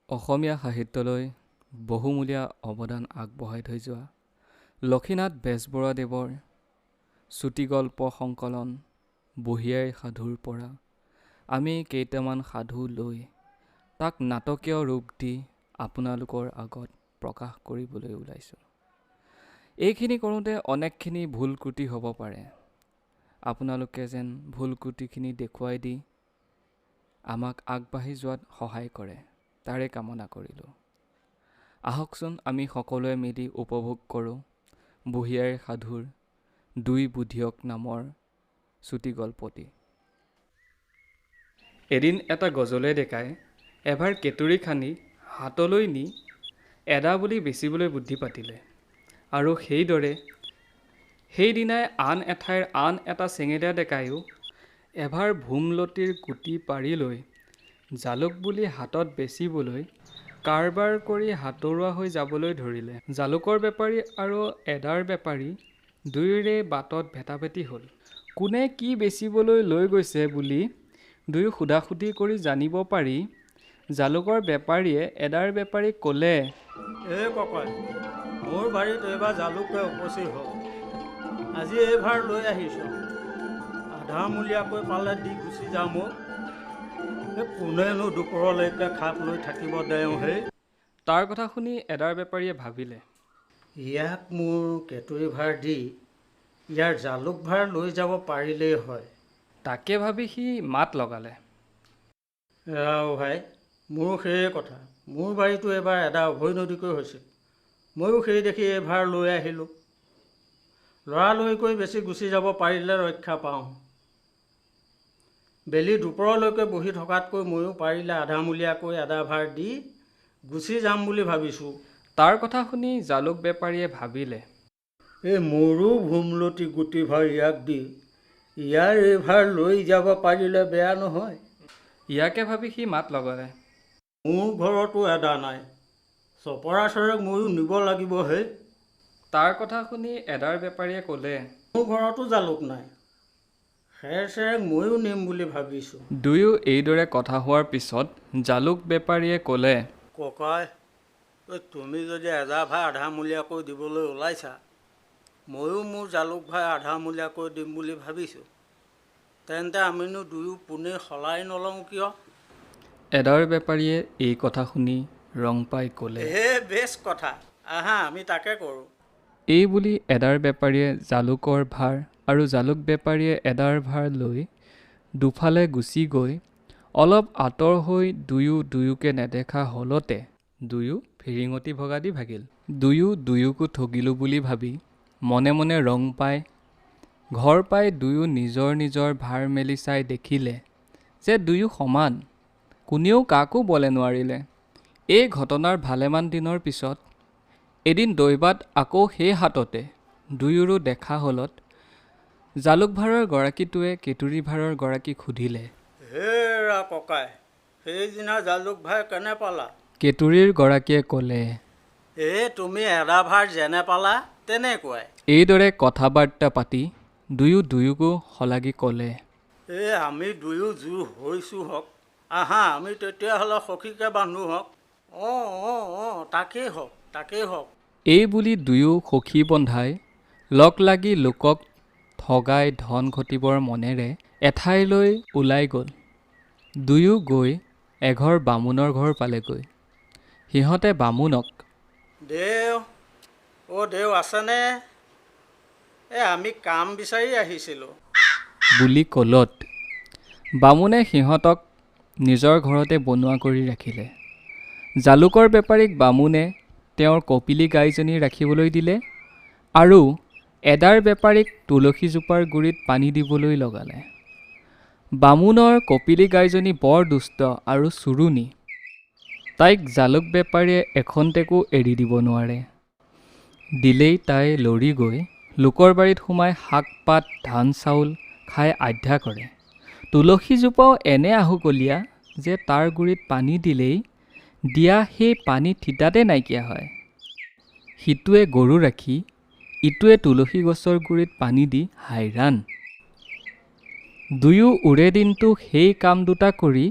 অসমীয়া সাহিত্যলৈ বহুমূলীয়া অৱদান আগবঢ়াই থৈ যোৱা লক্ষীনাথ বেজবৰুৱাদেৱৰ চুটিগল্প সংকলন বুঢ়ী আইৰ সাধুৰ পৰা আমি কেইটামান সাধু লৈ তাক নাটকীয় ৰূপ দি আপোনালোকৰ আগত প্ৰকাশ কৰিবলৈ ওলাইছোঁ। এইখিনি কৰোঁতে অনেকখিনি ভুল ক্ৰুটি হ'ব পাৰে। আপোনালোকে যেন ভুল ক্ৰুটিখিনি দেখুৱাই দি আমাক আগবাঢ়ি যোৱাত সহায় কৰে, তাৰে কামনা কৰিলোঁ। আহকচোন আমি সকলোৱে মিলি উপভোগ কৰোঁ বুঢ়ী আইৰ সাধুৰ দুই বুধিয়ক নামৰ চুটিগল্পটি। এদিন এটা গজলে ডেকাই এভাৰ কেঁতুৰি খান্দি হাটলৈ নি এদা বুলি বেচিবলৈ বুদ্ধি পাতিলে আৰু সেইদৰে সেইদিনাই আন এঠাইৰ আন এটা চেঙেলীয়া ডেকায়ো এভাৰ ভোমলতিৰ গুটি পাৰি লৈ জালুক বুলি হাটত বেচিবলৈ কাৰবাৰ কৰি হাতৰুৱা হৈ যাবলৈ ধৰিলে। জালুকৰ বেপাৰী আৰু এদাৰ বেপাৰী দুয়োৰে বাটত ভেটাভেটি হ'ল। কোনে কি বেচিবলৈ লৈ গৈছে বুলি দুয়ো সোধা-সুধি কৰি জানিব পাৰি জালুকৰ বেপাৰীয়ে এদাৰ বেপাৰীক ক'লে, এ ককাই, মোৰ বাৰীত এইবাৰ জালুকে উপচি হ'ল। আজি এইভাৰ লৈ আহিছোঁ, আধামূলীয়াকৈ পালে দি গুচি যাম অ'। এই কোনেনো দুপৰলৈকে খাপ লৈ থাকিব দেওঁ হেই। তাৰ কথা শুনি এদাৰ বেপাৰীয়ে ভাবিলে, ইয়াক মোৰ কেঁতুৰি ভাৰ দি ইয়াৰ জালুক ভাৰ লৈ যাব পাৰিলেই হয়। তাকে ভাবি সি মাত লগালে, এৰা ভাই, মোৰো সেয়ে কথা। মোৰ বাৰীতো এইবাৰ এদা উভৈনদীকৈ হৈছিল। ময়ো সেই দেখি এইভাৰ লৈ আহিলোঁ। লৰালৰিকৈ বেছি গুচি যাব পাৰিলে ৰক্ষা পাওঁ। বেলি দুপৰলৈকে বহি থকাতকৈ ময়ো পাৰিলে আধামূলীয়াকৈ এদা ভাৰ দি গুচি যাম বুলি ভাবিছোঁ। তাৰ কথা শুনি জালুক বেপাৰীয়ে ভাবিলে, এই মোৰো ভোমলতি গুটি ভাৰ ইয়াক দি ইয়াৰ এইভাৰ লৈ যাব পাৰিলে বেয়া নহয়। ইয়াকে ভাবি সি মাত লগালে, মোৰ ঘৰতো এদা নাই, চপৰা চেৰেক ময়ো নিব লাগিব হে। তাৰ কথা শুনি এদাৰ বেপাৰীয়ে ক'লে, মোৰ ঘৰতো জালুক নাই, খেৰ চেৰেক ময়ো নিম বুলি ভাবিছোঁ। দুয়ো এইদৰে কথা হোৱাৰ পিছত জালুক বেপাৰীয়ে ক'লে, ককাই, এই তুমি যদি এদা ভাৰ আধামূলীয়াকৈ দিবলৈ ওলাইছা, ময়ো মোৰ জালুক ভাৰ আধামূলীয়াকৈ দিম বুলি ভাবিছোঁ। তেন্তে আমিনো দুয়ো পোনেই সলাই নলওঁ কিয়? এদাৰ বেপাৰীয়ে এই কথা শুনি ৰং পাই ক'লে, হে বেছ কথা, আহা আমি তাকে কৰোঁ। এই বুলি এদাৰ বেপাৰীয়ে জালুকৰ ভাৰ আৰু জালুক বেপাৰীয়ে এদাৰ ভাৰ লৈ দুফালে গুচি গৈ অলপ আঁতৰ হৈ দুয়ো দুয়োকে নেদেখা হ'লতে দুয়ো ফিৰিঙতি ভগাদি ভাগিল। দুয়ো দুয়োকো ঠগিলোঁ বুলি ভাবি মনে মনে ৰং পাই ঘৰ পাই দুয়ো নিজৰ নিজৰ ভাৰ মেলি চাই দেখিলে যে দুয়ো সমান, কোনেও কাকো বলে নোৱাৰিলে। এই ঘটনাৰ ভালেমান দিনৰ পিছত এদিন দৈবাত আকৌ সেই হাটতে দুয়োৰো দেখা হ'লত জালুক ভাৰৰ গৰাকীটোৱে কেঁতুৰি ভাৰৰ গৰাকীক সুধিলে, হেৰা ককাই, সেইদিনা জালুক ভাৰ কেনে পালা? কেঁতুৰিৰ গৰাকীয়ে ক'লে, এ তুমি এদা ভাৰ যেনে পালা তেনেকুৱাই। এইদৰে কথা বাৰ্তা পাতি দুয়ো দুয়োকো শলাগি ক'লে, এ আমি দুয়ো জোৰ হৈছোঁ হওক, আহা আমি তেতিয়াহ'লে সখীকে বান্ধো হওক। অঁ অঁ অঁ, তাকেই হওক, তাকেই হওক। এই বুলি দুয়ো সখী বন্ধাই লগ লাগি লোকক ঠগাই ধন ঘটিবৰ মনেৰে এঠাইলৈ ওলাই গ'ল। দুয়ো গৈ এঘৰ বামুণৰ ঘৰ পালেগৈ। সিহঁতে বামুণক, দেও, অ' দেও আছেনে? এ আমি কাম বিচাৰি আহিছিলোঁ বুলি ক'লত বামুণে সিহঁতক নিজৰ ঘৰতে বনোৱা কৰি ৰাখিলে। জালুকৰ বেপাৰীক বামুণে তেওঁৰ কপিলী গাইজনী ৰাখিবলৈ দিলে আৰু এদাৰ বেপাৰীক তুলসীজোপাৰ গুৰিত পানী দিবলৈ লগালে। বামুণৰ কপিলী গাইজনী বৰ দুষ্ট আৰু চুৰুণী। তাইক জালুক বেপাৰীয়ে এখন্তেকো এৰি দিব নোৱাৰে। দিলেই তাই লৰি গৈ লোকৰ বাৰীত সোমাই শাক পাত ধান চাউল খাই আধ্যা কৰে। তুলসীজোপাও এনে আহুকলীয়া যে তাৰ গুৰিত পানী দিলেই দিয়া সেই পানী থিতাতে নাইকিয়া হয়। সিটোৱে গৰু ৰাখি ইটোৱে তুলসী গছৰ গুৰিত পানী দি হাইৰাণ। দুয়ো ওৰে দিনটো সেই কাম দুটা কৰি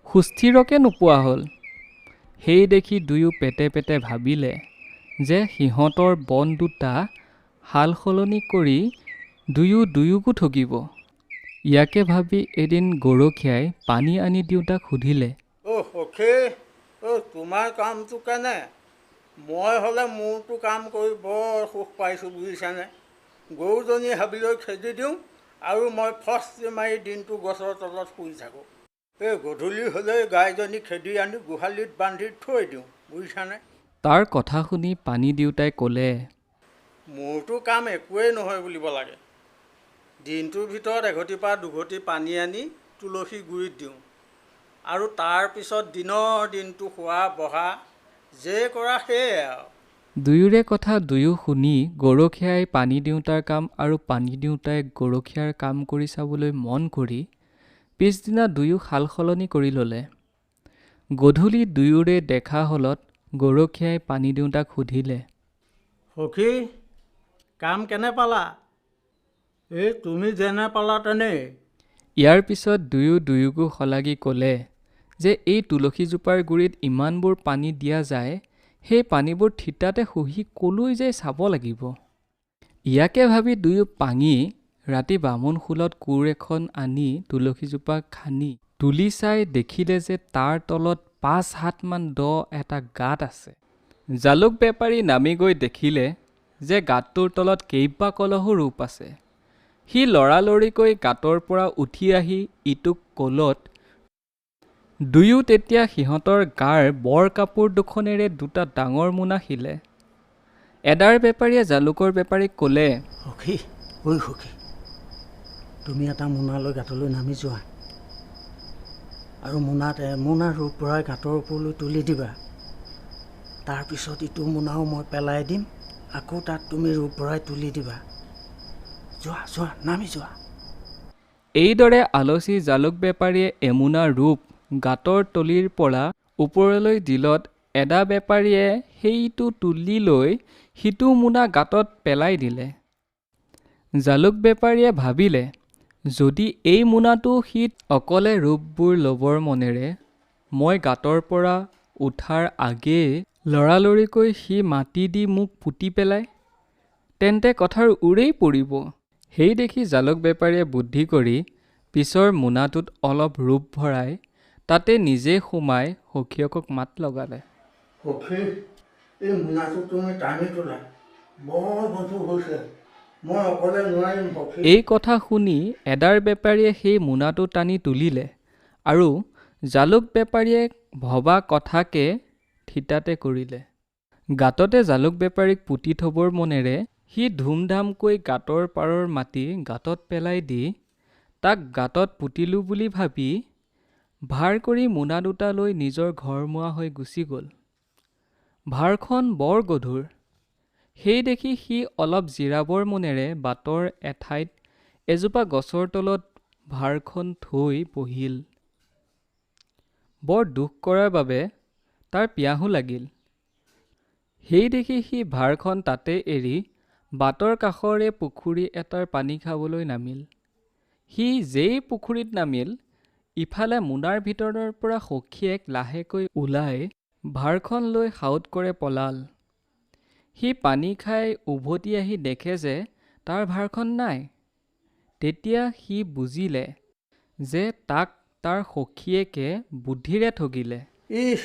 সুস্থিৰকে নোপোৱা হ'ল। সেই দেখি দুয়ো পেটে পেটে ভাবিলে যে সিহঁতৰ বন দুটা সাল সলনি কৰি দুয়ো দুয়োকো ঠগিব। ইয়াকে ভাবি এদিন গৰখীয়াই পানী আনি দিওঁতাক সুধিলে, অ' সখী, অ' তোমাৰ কামটো কেনে? মই হ'লে মোৰটো কাম কৰি বৰ সুখ পাইছোঁ বুজিছানে। গৰুজনী হাবিলৈ খেদি দিওঁ আৰু মই ফষ্টি মাৰি দিনটো গছৰ তলত শুই থাকোঁ। এই গধূলি হ'লেই গাইজনী খেদি আনি গোহালিত বান্ধি থৈ দিওঁ বুজিছানে। তাৰ কথা শুনি পানী দিওঁতাই ক'লে, মোৰতো কাম একোৱেই নহয় বুলিব লাগে। দিনটোৰ ভিতৰত এঘটিৰ পৰা দুঘটি পানী আনি তুলসী গুৰিত দিওঁ আৰু তাৰ পিছত দিনৰ দিনটো শোৱা বহা যে কৰা সেয়ে আৰু। দুয়োৰে কথা দুয়ো শুনি গৰখীয়াই পানী দিওঁতাৰ কাম আৰু পানী দিওঁতাই গৰখীয়াৰ কাম কৰি চাবলৈ মন কৰি পিছদিনা দুয়ো সাল সলনি কৰি ল'লে। গধূলি দুয়োৰে দেখা হ'লত গৰখীয়াই পানী দিওঁতাক সুধিলে, সখী, কাম কেনে পালা? এই তুমি যেনে পালা তেনেই। ইয়াৰ পিছত দুয়ো দুয়োকো শলাগি ক'লে যে এই তুলসীজোপাৰ গুৰিত ইমানবোৰ পানী দিয়া যায়, সেই পানীবোৰ থিতাতে শুহি ক'লৈ যায় চাব লাগিব। ইয়াকে ভাবি দুয়ো পাঙি ৰাতি বামুণ শোলত কোৰ এখন আনি তুলসীজোপা খান্দি তুলি চাই দেখিলে যে তাৰ তলত 5 হাতমান দ এটা গাঁত আছে। জালুক বেপাৰী নামি গৈ দেখিলে যে গাঁতটোৰ তলত কেইবা কলহো ৰূপ আছে। সি লৰালৰিকৈ গাঁতৰ পৰা উঠি আহি ইটোক কলত দুয়ো তেতিয়া সিহঁতৰ গাৰ বৰ কাপোৰ দুখনেৰে দুটা ডাঙৰ মোনা শিলে। এদাৰ বেপাৰীয়ে জালুকৰ বেপাৰীক ক'লে, সখী, ঐ সখী, তুমি এটা মোনালৈ গাঁতলৈ নামি যোৱা আৰু মোনাত এমোনা ৰূপ ভৰাই গাঁতৰ ওপৰলৈ তুলি দিবা। তাৰপিছত ইটো মোনাও মই পেলাই দিম, আকৌ তাত তুমি ৰূপ ভৰাই তুলি দিবা। যোৱা যোৱা, নামি যোৱা। এইদৰে আলচি জালুক বেপাৰীয়ে এমোনা ৰূপ গাঁতৰ তলিৰ পৰা ওপৰলৈ দিলত এদা বেপাৰীয়ে সেইটো তুলি লৈ সিটো মোনা গাঁতত পেলাই দিলে। জালুক বেপাৰীয়ে ভাবিলে, যদি এই মোনাটো সি অকলে ৰূপবোৰ ল'বৰ মনেৰে মই গাঁতৰ পৰা উঠাৰ আগেয়ে লৰালৰিকৈ সি মাটি দি মোক পুতি পেলায়, তেন্তে কথাৰ ওৰেই পৰিব। সেই দেখি জালুক বেপাৰীয়ে বুদ্ধি কৰি পিছৰ মোনাটোত অলপ ৰূপ ভৰাই তাতে নিজে সোমাই সখীয়কক মাত লগালে, সখী, এই মোনাটো তুমি টানি তোলা, বৰ গধুৰ হৈছে, মই অকলে নোৱাৰিম সখী। এই কথা শুনি এদাৰ বেপাৰীয়ে সেই মোনাটো টানি তুলিলে আৰু জালুক বেপাৰীয়ে ভবা কথাকে থিতাতে কৰিলে। গাঁততে জালুক বেপাৰীক পুতি থবৰ মনেৰে সি ধুমধামকৈ গাঁতৰ পাৰৰ মাটি গাঁতত পেলাই দি তাক গাঁতত পুতিলোঁ বুলি ভাবি ভাৰ কৰি মোনা দুটা লৈ নিজৰ ঘৰমুৱা হৈ গুচি গ'ল। ভাৰখন বৰ গধুৰ, সেই দেখি সি অলপ জিৰাবৰ মনেৰে বাটৰ এঠাইত এজোপা গছৰ তলত ভাৰখন থৈ বহিল। বৰ দুখ কৰাৰ বাবে তাৰ পিয়াহো লাগিল। সেই দেখি সি ভাৰখন তাতে এৰি বাটৰ কাষৰে পুখুৰী এটাৰ পানী খাবলৈ নামিল। সি যেই পুখুৰীত নামিল, ইফালে মোনাৰ ভিতৰৰ পৰা সখীয়েক লাহেকৈ ওলাই ভাৰখন লৈ সাউৎ কৰে পলাল। সি পানী খাই উভতি আহি দেখে যে তাৰ ভাৰখন নাই। তেতিয়া সি বুজিলে যে তাক তাৰ সখীয়েকে বুদ্ধিৰে ঠগিলে। ইহ,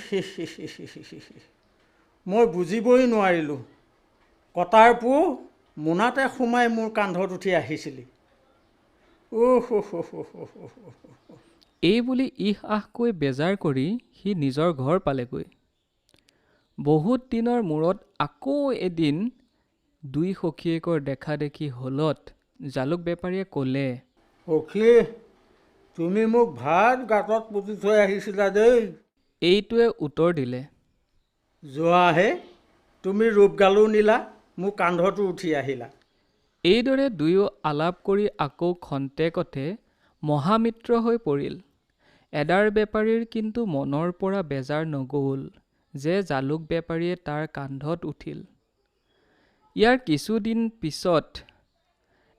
মই বুজিবই নোৱাৰিলোঁ। কটাৰ পো মোনাতে সোমাই মোৰ কান্ধত উঠি আহিছিলি। এই বুলি ইহ আহকৈ বেজাৰ কৰি সি নিজৰ ঘৰ পালেগৈ। বহুত দিনৰ মূৰত আকৌ এদিন দুই সখীয়েকৰ দেখা দেখি হ'লত জালুক বেপাৰীয়ে ক'লে, সখী, তুমি মোক ভাত গাঁতত পুতি থৈ আহিছিলা দেই। এইটোৱে উত্তৰ দিলে, যোৱাহে, তুমি ৰূপগালো নিলা, মোৰ কান্ধতো উঠি আহিলা। এইদৰে দুয়ো আলাপ কৰি আকৌ খন্তেকতে মহামিত্ৰ হৈ পৰিল। এদাৰ বেপাৰীৰ কিন্তু মনৰ পৰা বেজাৰ নগ'ল যে জালুক বেপাৰীয়ে তাৰ কান্ধত উঠিল। ইয়াৰ কিছুদিন পিছত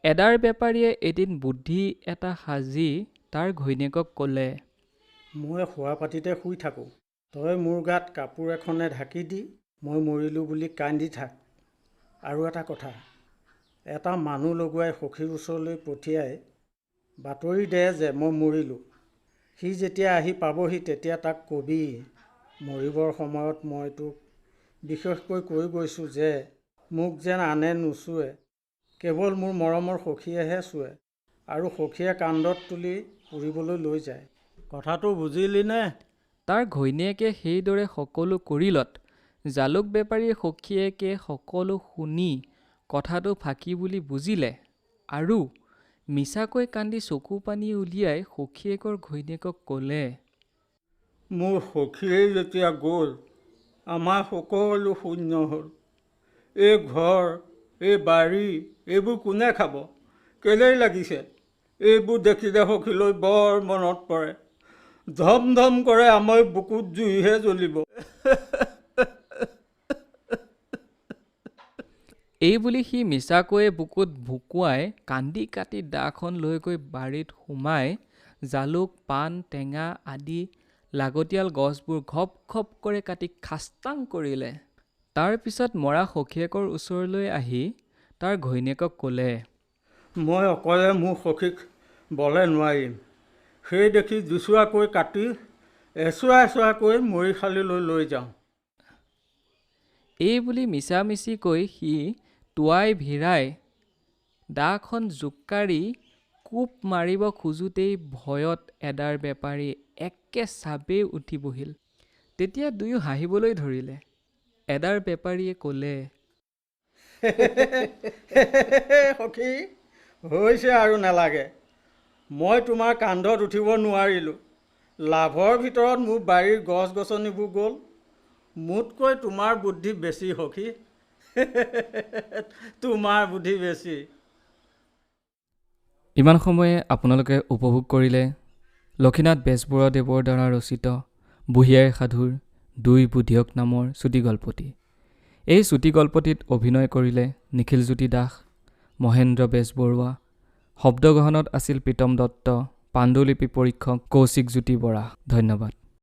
এদাৰ বেপাৰীয়ে এদিন বুদ্ধি এটা সাজি তাৰ ঘৈণীয়েকক ক'লে, মই শোৱা পাটিতে শুই থাকোঁ, তই মোৰ গাত কাপোৰ এখনে ঢাকি দি মই মৰিলোঁ বুলি কান্দি থাক। আৰু এটা কথা, এটা মানুহ লগোৱাই সখীৰ ওচৰলৈ পঠিয়াই বাতৰি দে যে মই মৰিলোঁ। সি যেতিয়া আহি পাবহি তেতিয়া তাক কবি, মৰিবৰ সময়ত মই তোক বিশেষকৈ কৈ গৈছোঁ যে মোক যেন আনে নোচোৱে, কেৱল মোৰ মৰমৰ সখীয়েহে চোৱে আৰু সখীয়ে কান্ধত তুলি পুৰিবলৈ লৈ যায়। কথাটো বুজিলিনে? তাৰ ঘৈণীয়েকে সেইদৰে সকলো কৰিলত জালুক বেপাৰীৰ সখীয়েকে সকলো শুনি কথাটো ফাঁকি বুলি বুজিলে আৰু মিছাকৈ কান্দি চকুপানী উলিয়াই সখীয়েকৰ ঘৈণীয়েকক ক'লে, মোৰ সখীয়েই যেতিয়া গ'ল, আমাৰ সকলো শূন্য হ'ল। এই ঘৰ, এই বাৰী, এইবোৰ কোনে খাব? কেলেই লাগিছে? এইবোৰ দেখিলে সখীলৈ বৰ মনত পৰে। ধম ধম কৰে আমাৰ বুকুত জুইহে জ্বলিব। এই বুলি সি মিছাকৈয়ে বুকুত ভুকুৱাই কান্দি কাটি দাখন লৈ গৈ বাৰীত সোমাই জালুক, পাণ, টেঙা আদি লাগতিয়াল গছবোৰ ঘপ ঘপ কৰে কাটি খাস্তাং কৰিলে। তাৰ পিছত মৰা সখীয়েকৰ ওচৰলৈ আহি তাৰ ঘৈণীয়েকক ক'লে, মই অকলে মোৰ সখীক বলে নোৱাৰিম। সেই দেখি দুচোৱাকৈ কাটি এচোৱা এচোৱাকৈ মৰিশালিলৈ লৈ যাওঁ। এই বুলি মিছামিছিকৈ সি টোঁৱাই ভিৰাই দাখন জোকাৰি কোব মাৰিব খোজোঁতেই ভয়ত এদাৰ বেপাৰী একে চাবেই উঠি বহিল। তেতিয়া দুয়ো হাঁহিবলৈ ধৰিলে। এদাৰ বেপাৰীয়ে ক'লে, সখী, হৈছে আৰু নালাগে। মই তোমাৰ কান্ধত উঠিব নোৱাৰিলোঁ। লাভৰ ভিতৰত মোৰ বাৰীৰ গছ গছনিবোৰ গ'ল। মোতকৈ তোমাৰ বুদ্ধি বেছি সখী, তোমাৰ বুদ্ধি বেছি। ইমান সময়ে আপোনালোকে উপভোগ কৰিলে লক্ষীনাথ বেজবৰুৱাদেৱৰ দ্বাৰা ৰচিত বুঢ়ীআইৰ সাধুৰ দুই বুধিয়ক নামৰ চুটিগল্পটি। এই চুটিগল্পটিত অভিনয় কৰিলে নিখিলজ্যোতি দাস, মহেন্দ্ৰ বেজবৰুৱা, শব্দগ্ৰহণত আছিল প্ৰীতম দত্ত, পাণ্ডুলিপি পৰীক্ষক কৌশিকজ্যোতি বৰা। ধন্যবাদ।